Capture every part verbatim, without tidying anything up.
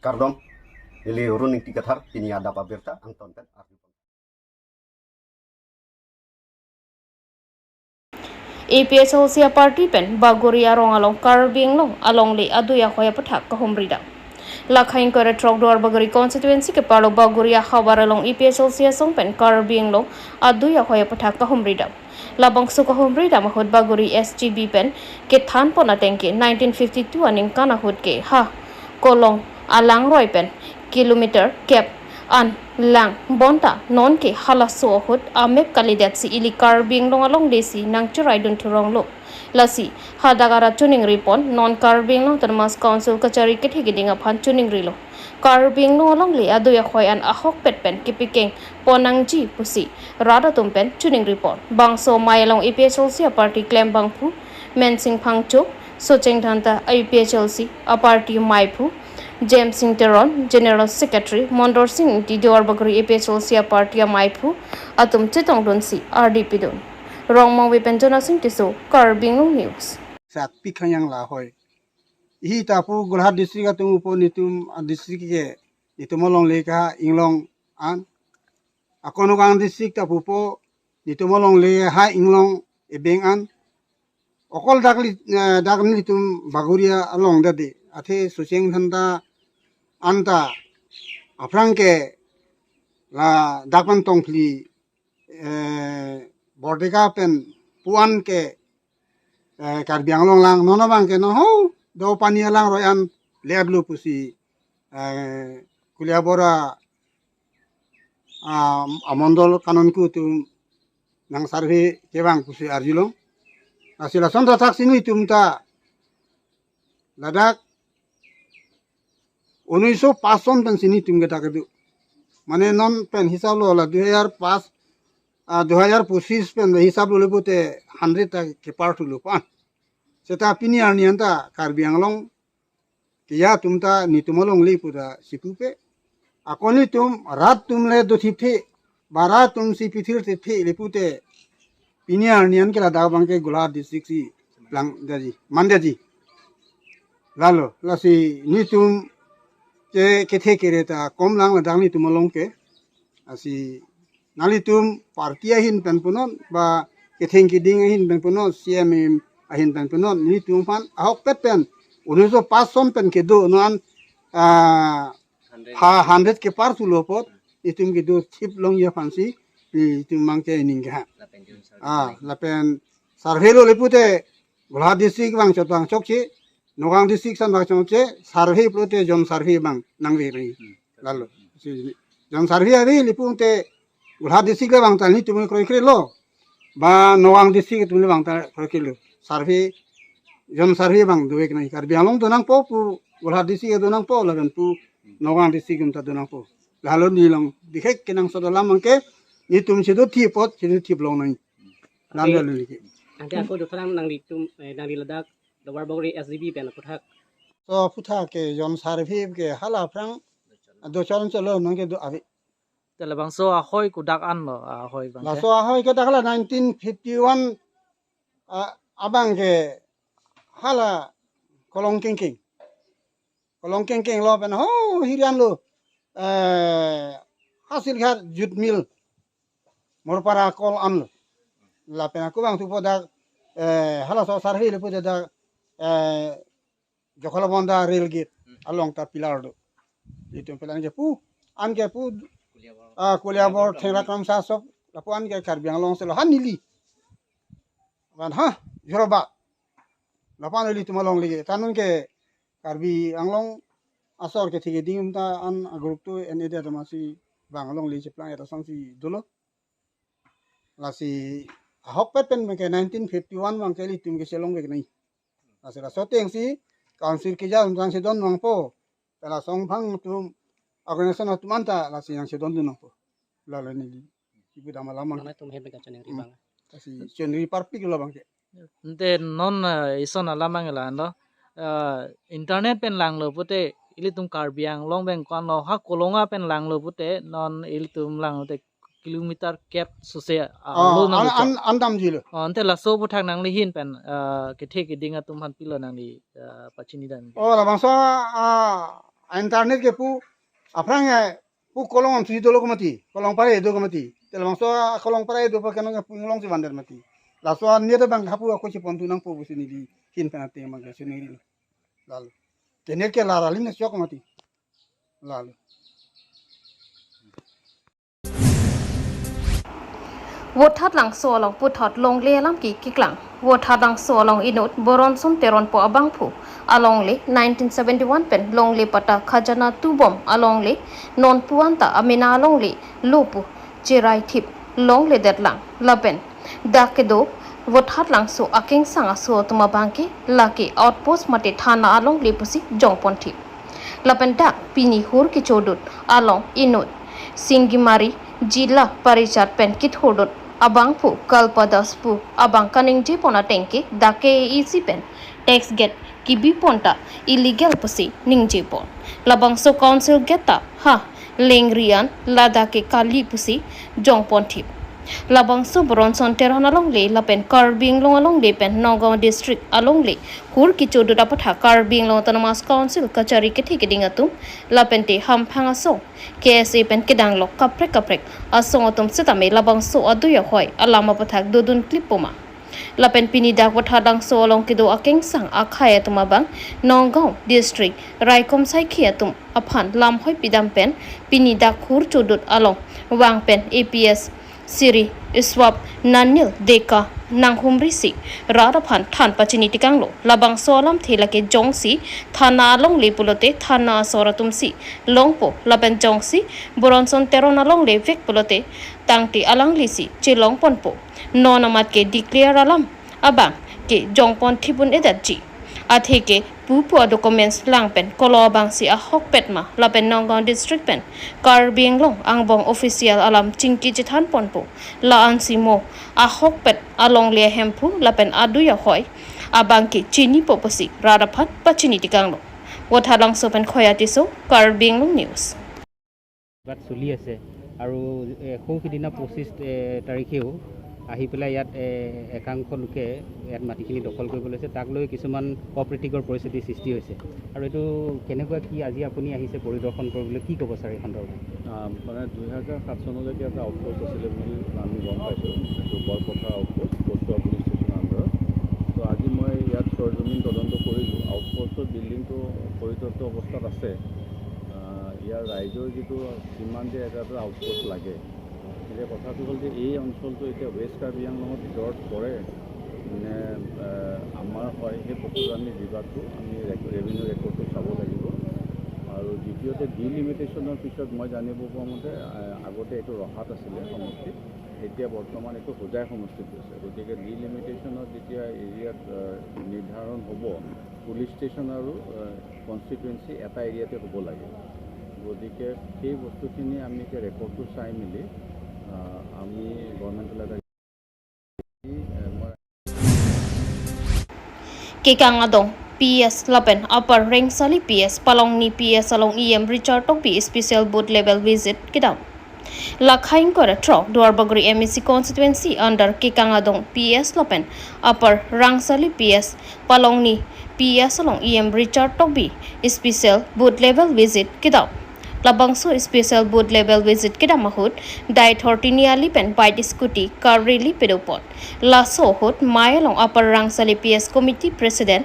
Kardom, neli Run Ingti Kathar, pini adap abirta angton pen arju. A P H L C a-party pen Bagori arong along Karbi Anglong alongle adui ahoi aputhak kahumri dam. Lakha ingkoi ra throk Duarbagori constituency keparlo Bagori ahavar along A P H L C asong pen Karbi Anglong adui ahoi aputhak kahumri dam. Labangso kahumri dam ahut Bagori S G B pen kethan pon ateng ke nineteen fifty-two aningkan ahut ke ha Kolong alangroi pen kilometer kep an lang bonta non ke halaso ahut amep kalidet si ili Karbi Anglong alongle si nangcheraidun thurong lo. Lasi hadak arat choningri pon non Karbi Anglong Autonomous Council kachari kethe keding aphan choningri lo. Karbi Anglong alongle adui ahoi an ahokpet pen kepikeng pon nangji pusi rat atum pen choningri pon. Bangso amei along A P H L C a-party klembangphu Mensing Phangcho, Socheng Dhanta A P H L C a-party meiphu, James Singh Teron, General Secretary, Mondor Singh Ingti, Duarbagori A P H L C a-party ameiphu atum chetongdun si ardi pidun. Rongmongve pen Jonasing Tisso, Karbi Anglong News. Sakpi khanyang lahoi. Ihi ta pu Golaghat district atum upo, netum a-district ke netum alongle ke ha Inglong an. Ako Nokang district ta pupo, netum alongle ha Inglong ebeng an. Okol dak li, eh, dak netum Bagori along dade. Athe Socheng Dhanta anta aphrang ke ladak pen tongphli, eh, Bordeka pen pu an ke, eh, Karbi Anglong lang, non abang ke non ho do pani alangroi an le-etlo pusi, eh, Koliabor a, ah, amondol kanunku atum nang survey kevang pusi arjulong. Lasi lason thakthaksi netum ta ladak unnish so pass son pensi netum ke dak kedo. Mane non pen hisap lo la dui hajar pass, ah, dui hajar pochis pen hisap lo le pute hundred ta kepar thulo pan. Seta pini arni anta Karbi Anglong keja atum ta netum alongle pu ta si pupe. Ako netum rat atum le dothipthe, ba rat atum si pithirthipthe le pute. Pini arni an ke ladak abang ke Golaghat district si lang daji, man daji. Lalo, lasi netum ke kethe kere ta kom lang ladak netum along ke. Lasi nanglitum party ahin pen punon, ba ketheng keding ahin pen punon, C M M ahin pen punon, netum aphan ahokpet pen unnish so pass son pen kedo non, ah, ha hundred kepar thulo apot, netum kedo thip longji aphansi netum abang ke ning ke ha. Ah, lapen survey lo le pute Golaghat district abang chot abang chokche, Nokang district san abang chokche, survey pulote jon survey abang nangve ri. Lalo. Si, jon survey ave le pute Golaghat district le abang ta netum kroikre lo. Ba Nokang district atum le abang ta kroikre lo. Survey, jon survey abang dovek nai. Karbi Anglong do nangpo pu, Golaghat district do nangpo, lapen pu Nokang district atum ta do nangpo. Lalo neli long dikhek kenangsot alam abang ke, netum chedothip apot chedothip longnoi. Lam, okay, jalo liki. Ante ako dothrang nanglitum, eh, nangli ladak Duarbagori S G B pen aputhak. So aputhak ke jon survey ke hala aphrang dochon cholo nang kedo ave. Te labangso ahoi kodak anlo, ahoi abang ke? Laso ahoi ke dak la nineteen fifty-one, ah, abang ke hala Kolong Kengkeng. Kolong Kengkeng lo pen ho hirian lo, eh, Hasilghat jute mill Morpara kol an lo. Lapen ako abang thupo dak, eh, halaso survey le pute dak, eh, Jakhalabonda rail gate along ta pillar do. Itum pillar ke pu, an ke pu, ah, Koliabor, Thengra Kramsa sop, lapu an ke Karbi Anglong si lo ha neli. Ban ha, joroba. Lapu an ilitum alongle ke. Tanun ke Karbi Anglong asor kethe keding ta an a-group tu N A D atum si bang alongle cheplang eta sangsi dolo. Lasi ahokpet pen ke nineteen fifty-one abang ke ilitum ke chelongvek nai. Lasi laso atengsi council keja atum chedon nangpo. Pela song bang atum organization atum anta lasi nangchedondun nangpo. Lalo neli ibu dam alam abang. Mane atum hem ka choningri bang. Lasi choningri parpik lo abang ke. Ante non, eh, ison alam abang la no. Eh, internet pen langlo pute ilitum Karbi Anglong pen ko-an lo, ha Kolonga pen langlo pute non ilitum langlo te kilometer kep sose, ah, ah, lo nang an, lo an, an damji lo. Oh, ante laso aputhak nangli ahin pen, ah, kethe keding atum aphan pilo nangli, ah, pachini dam? Oh, labangso, ah, A internet ke pu aphrang ya pu kolong am susi dolo ke mati, kolong pare do ke mati. Te labangso a kolong pare do pa kenong ke pu long si vander mati. Laso a net abang hapu ako si pon tu nangpo pusi neli hin pen ate mang ke sini ri. Lalo. Te net ke lara lim na chok mati. Lalo. Vothatlangso along puthot longle alam ke keklang. Vothatlangso along inut Boronson Teron pu abangphu alongle nineteen seventy-one pen longle patta khajana tubom alongle non pu anta amena alongle lo pu cherai thip longledetlang lapen dak kedo Vothatlangso akengsang aso atum abang ke lake outpost mate thana alongle pusi jongpon thip. Lapen dak pini hur kechodut along inut Singimari Jila Parishad pen kithurdut abangphu Kalpa Das pu abang kaningjepon ateng ke dak K A A C pen tax gate kibipon ta illegal pusi ningjepon. Labangso council gate ta ha lengri an ladak ke kali pusi jongpon thip. Labangso Boronson Teron alongle lapen Karbi Anglong alongle pen Nagaon district alongle hur kechodut aphuthak Karbi Anglong Autonomous Council kachari kethe keding atum lapen te hamphang asong K S A pen kedanglok kaprek kaprek asong atum setame labangso adui ahoi alam aphuthak dodun klip poma. Lapen pini dak Vothatlangso along kedo akengsang akhei atum abang Nagaon district raikom saikhi atum aphan lamhoi pidam pen pini dak hur chodut along vang pen A P S Siri Iswap Nanil Deka nanghumri si rat aphan than pachini tikanglo. Labangso alamthe lake jongsi thana alongle pulote thana asor atum si longpo lapen jongsi Boronson Teron alongle vek pulote tangte alangli si chelongponpo. Non amat ke declare alam abang ke jongpon thip un-edetji. Athe ke pupu a-documents lang pen kolo abang si ahokpet ma lapen Nagaon district pen Karbi Anglong angbong official alam chingki chethanponpo. La-an si mo ahokpet alongle ahemphu lapen adui ahoi abang ke chinipo pusi rat aphan pachini tikanglo. Vothatlangso pen Khoya Tisso, Karbi Anglong News. But চলি আছে আৰু এ, সৌ সিদিনা পঁচিছ এ, তাৰিখেও আহি পেলাই ইয়াত এ, একাংশ লোকে ইয়াত মাটিখিনি দখল কৰিব লৈছে। তাক লৈ কিছুমান অপ্ৰীতিকৰ পৰিস্থিতিৰ সৃষ্টি হৈছে। আৰু এইটো কেনেকুৱা কি আজি আপুনি আহিছে পৰিদৰ্শন কৰিবলৈ, কি ক'ব ছাৰ এই সন্দৰ্ভত? আহ, মানে দুই হাজাৰ সাত চনলৈকে এটা আউটপোষ্ট আছিলে বুলি আমি গম পাইছোঁ, এইটো বৰপথাৰ আউটপোষ্ট, কচুৱা পুলিচ ষ্টেচনৰ আণ্ডাৰত। তো আজি মই ইয়াত চৰজমিন তদন্ত কৰিলোঁ। আউটপোষ্টৰ বিল্ডিংটো পৰিত্যক্ত অৱস্থাত আছে। আহ, ইয়াৰ ৰাইজৰ যিটো ডিমাণ্ড যে এটা এটা আউটপোষ্ট লাগে, এতিয়া কথাটো হ'ল যে এই অঞ্চলটো এতিয়া ৱেষ্ট কাৰ্বি আংলঙৰ ভিতৰত পৰে নে, আহ, আমাৰ হয়, সেই প্ৰক্ৰিয়া আমি বিভাগটো আমি ৰেক-, ৰেভিনিউ ৰেকৰ্ডটো চাব লাগিব। আৰু দ্বিতীয়তে ডিলিমিটেশ্যনৰ পিছত মই জানিব পোৱা মতে, আহ, আগতে এইটো ৰহাত আছিলে সমষ্টিত, এতিয়া বৰ্তমান এইটো হোজাই সমষ্টিত গৈছে। গতিকে ডিলিমিটেশ্যনত যেতিয়া এৰিয়াত, আহ, নিৰ্ধাৰণ হ'ব, পুলিচ ষ্টেচন আৰু, আহ, কনষ্টিটুৱেঞ্চি এটা এৰিয়াতে হ'ব লাগে। গতিকে সেই বস্তুখিনি আমি এতিয়া ৰেকৰ্ডটো চাই মেলি, আহ, আমি গভৰ্ণমেণ্টলৈ এটা, আহ, মই Kekang Adong P S lapen Upper Rengsali P S, Palongni P S along E M Richard Tokbi special booth level visit kedam. Lakhaing kore throk Duarbagori M A C constituency under Kekang Adong P S lapen Upper Rengsali P S, Palongni P S along E M Richard Tokbi special booth level visit kedam. Labangso special booth level visit kedam ahut Daithor Tiniali pen bike, scooty, car rally pedopon. Laso ahut mei along Upper Rengsali P S committee president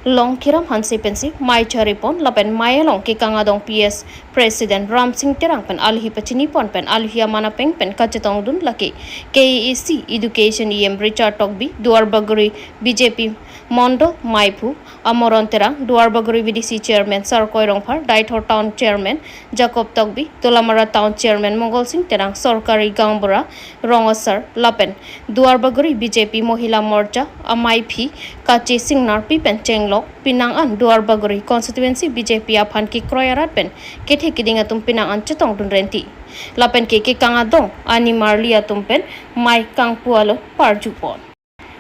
Longkiram Hanse pensi mei charipon lapen mei along Kekang Adong P S president Ramsing Terang pen alohi pachinipon pen alohi aman apeng pen kachetongdun lake K A A C education E M Richard Tokbi, Duarbagori B J P Mondol meiphu Amoron Terang, Duarbagori V D C chairman Sarkoi Rongphar, Daithor town chairman Jacob Tokbi, Dolamara town chairman Mongol Sing Terang, sorkari gaonbura rong asar lapen Duarbagori B J P Mohila Morcha amaiphi Kache Singnarpi pen chenglok pinang an Duarbagori constituency B J P aphan kekroi arat pen kethe keding atum pinang an chetongdun renti. Lapen ke Kekang Adong animarli atum pen mei kangpu alo parjupon.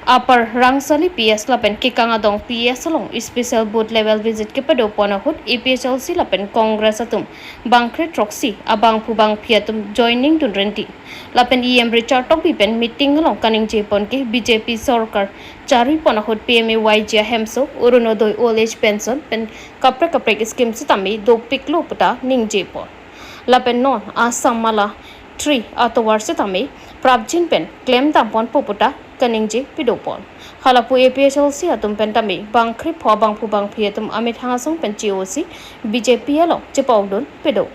Upper Rangsali P S lapen Kekang Adong P S along special booth level visit kepadopon ahut A P H L C lapen Congress atum bangkre throksi abangphu bangphi atum joining dun renti. Lapen E M Richard Tokbi pen meeting along kaningjepon ke B J P sorkar charipon ahut P M A Y G ahemso, Orunodoi old age pension pen kaprek kaprek scheme sitame dopiklo puta ningjepon. Lapen non Assam Mala three atovar sitame prapjin pen klemdamponpo puta kaningje pedopon. Halapu A P H L C atum pen tame bangkre pho abangphu bangphi atum amethang asong pen che-osi B J P along chepaudun pedo.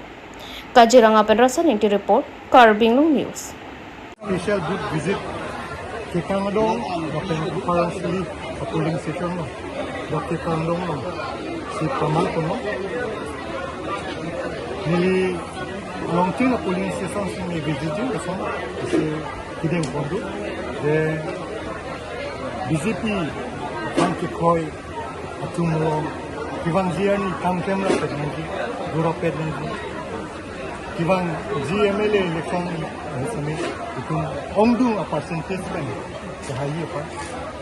Kaziranga pen Rasan Ingti report, Karbi Anglong News. Special booth visit Kekang Adong lapen Upper Rangsali polling station lo, Kekang Adong lo, si pamal kono. Neli along tin polling station si neli visit ji, lason si kedengpon do. Then B J P aphan kekroi atum along kevangji arni kam klemrap pet nangji, durap pet nangji. Kevangji M L A election sitame itum ongdung a percentage pen sahai aphan.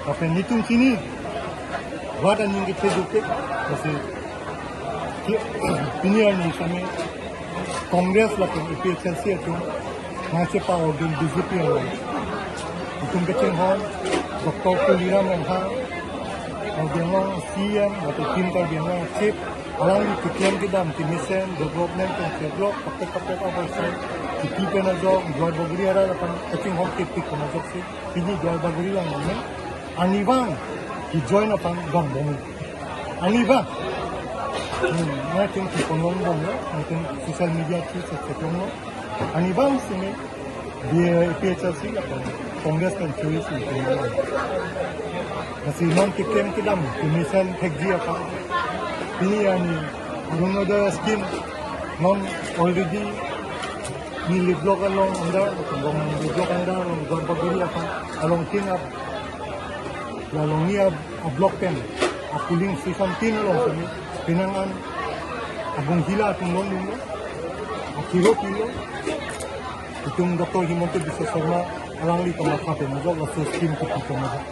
Lapen netum chini, vat aning kethe duke, lasi ki-, pini arni sitame Congress lapen A P H L C atum nangchepaudun B J P along. Itum kachinghon, Doctor Tuliram Ronghang, Karbi Anglong C E M, lapen Team Karbi Anglong Chief, alangli keklem kedam, kemesen, development pen keblok, kaprek kaprek oversight, kiti pen ajok, Duar Bagori arat aphan kachinghon kepik pen ajoksi, pini Duar Bagori lang namen, arnivang, ki join aphan gang bom. Arnivang, hmm, nangtum kepon long bom lo, nangtum social media through check long lo. Arnivang sini, di A P H L C lapen Congress pen chui si pen lo. Lasi non keklem kedam, kemesen thekji aphan. Pini arni Orunodoi scheme non already neli block along under, Gomangli block under along Duar Bagori aphan along tin ap, la along ni ap, a block pen a polling station tin along sitame penang an abung hila atum longdunlo, akiro pilo. Itum Doctor Himanta Biswa Sarma alangli kamatha pen ajok laso scheme kepi pen ajok.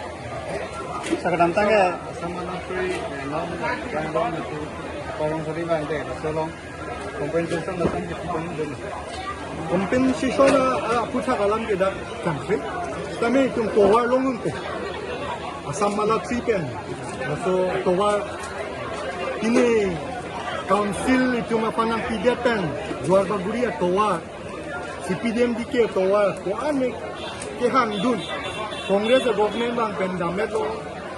Sa kedamtang ke Assam Mala three, eh, non, Kekang Adong itu, Upper Rangsali bang de, laso along compensation lason kepipon dun. Compensation a, a, aphuthak alam ke dak kangkri. Sitame itum tovar longdun ko. Assam Mala three pen. Laso tovar ini council itum aphan nangpidet pen Duar Bagori atovar, C P D M D K atovar, ko-an ke kehang dun. Congress a government bang pen dammetlo,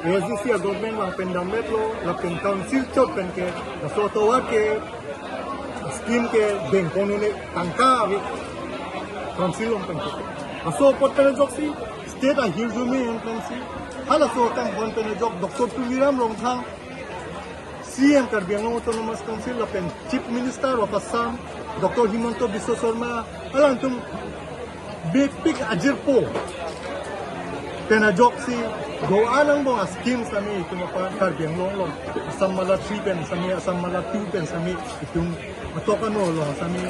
A S D C a government bang pen dammetlo, lapen council chot pen ke, laso atovar ke, scheme kedengpon un-e tangka ave, council along pen ke. Laso apot pen ajoksi, state ahirjume pen si, halaso kangpon pen ajok Doctor Tuliram Ronghang, C E M Karbi Anglong Autonomous Council lapen Chief Minister of Assam, Doctor Himanta Biswa Sarma, alangtum bepik ajirpo pen ajoksi do-an angbong a scheme sitame itum apar Karbi Anglong along, Assam Mala three pen sitame, Assam Mala two pen sitame, itum atok ano along sitame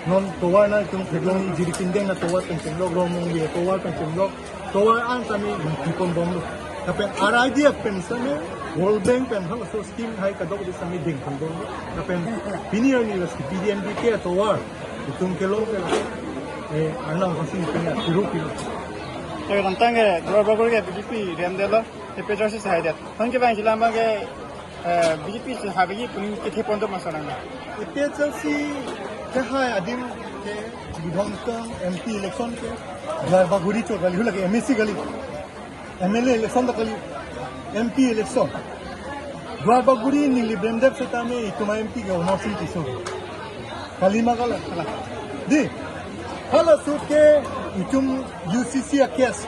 non tovar nangtum theklong, Jirikindeng atovar pen chenglok, Rongmongve atovar pen chenglok, tovar an sitame kepipon bomlo. Lapen R I D F pen sitame, World Bank pen halaso scheme hai kadokave sitame dengpon bomlo. Lapen pini arni la C P D M D K atovar itum kelong ke la, eh, Arnam Hansing pen ya, kiru kiru. Tapi tentang ke, Duar Bagori ke B J P remdetlo, A P H L C sahaidet. Thank you bang, silam bang ke, eh, B J P sahai bagi polling kethepon do masalah na. A P H L C sahai adim ke Bidhan Tang M P election ke Duar Bagori chot kali, hula ke M A C kali, M L A election ta kali, M P election. Duar Bagori neli bremdep setame itum M P ke Amar Sing Tisso. Kalima kala, kala. Di, halaso ke itum U C C a case.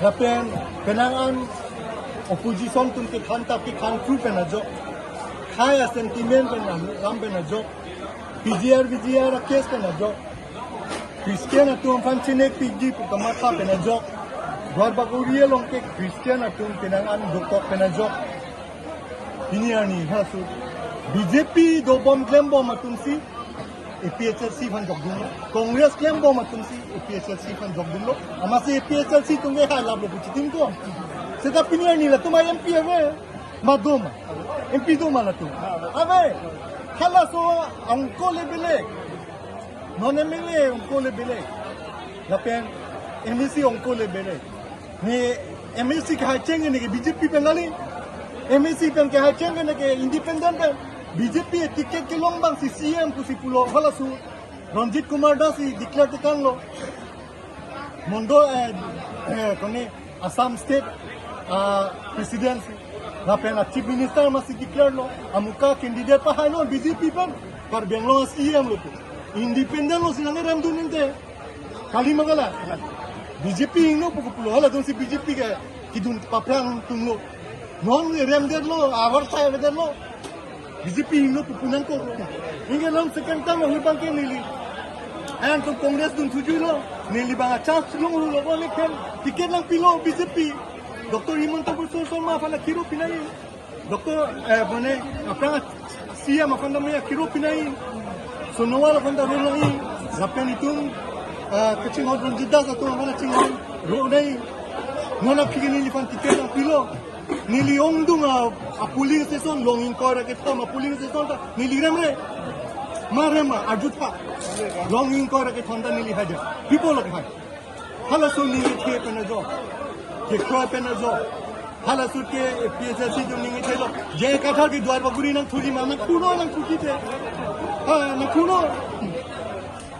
Lapen penang an opposition atum kethan ta kethan through pen ajok. Khei a sentiment pen alam pen ajok. P G R, V G R a case pen ajok. Christian atum aphan chinekpikji pu kamatha pen ajok. Duar Bagori along ke Christian atum penang an dokok pen ajok. Pini arni halaso B J P dobom klembom atum si APHLC aphan jokdunlo. Congress klembom atumsi APHLC aphan jokdunlo. Amatsi APHLC atum ke hai laplo pu chitimko. Seta pini arni latum M P ave. Ma doma. M P doma latum. Ave. Halaso angko le belek. Non M L A angko le belek. Lapen MAC angko le belek. Ne MAC kehai cheng ne ke BJP pen kali. MAC pen kehai cheng ne ke independent pen. BJP ticket kelong abangsi CEM pusi pulo halaso Ranjit Kumar Das si declare tekanglo. Mondol, eh, eh, kone Assam State, ah, President si. Lapen a Chief Minister amatsi declare lo. Amuka candidate pahai non BJP pen. Karbi Anglong CEM lo pu. Independent lo si nang remdun inte. Kali ma kali. BJP ingno pu pulo halatumsi BJP ke kedun paphrang atumlo. Non remdetlo, avar sai vedetlo. BJP ingno pu pu nangkoklo. Ingke non second term ahut abangke neli. An to Congress dun thujuilo. Neli abang a chance longlo ko ne ken. Ticket nangpilo BJP. Doctor Himanta Biswa Sarma aphan akiro pinai. Doctor, eh, mane, aphrang CEM aphan ta me akiro pinai. Sonowal aphan ta ro nangji. Lapen itum, eh, kachinghon Ranjit Das atum aphan kachinghon ro nangji. Non aphi ke neliphan ticket nangpilo. Neli ongdung a, a polling station, long ingkoi ra kethom a polling station ta neli remre. Ma rem a, arjutha. Long ingkoi ra kethom ta neli hajar. People lo hai. Halaso ningje the pen ajo. Thekroi pen ajo. Halaso ke APHLC atum ningje thelo. J I Kathar ke Duarbagori nangthuji ma nangkhuno nangthuji te. Ha, nangkhuno.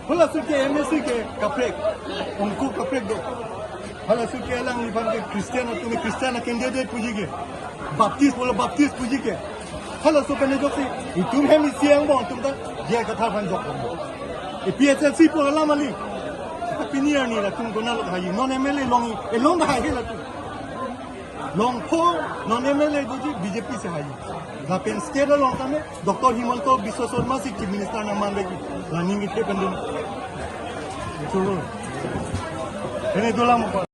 Halaso ke MAC ke kaprek. Angko kaprek do. Halaso ke alangliphan ke Christian atum Christian a candidate puji ke. Baptist pulo Baptist puji ke. Halaso pen ajoksi itum hem isi angbong atum ta J I Kathar aphan jok. APHLC pu alam kali. Pini arni latum konatlo hai. Non M L A long, eh, long hai latum. Long pho, non M L A doji BJP si hai. Lapen state along tame Doctor Himanta Biswa Sarma si Chief Minister nangman lagi. La ningje the pen dun. Itu lo. Ini dolang.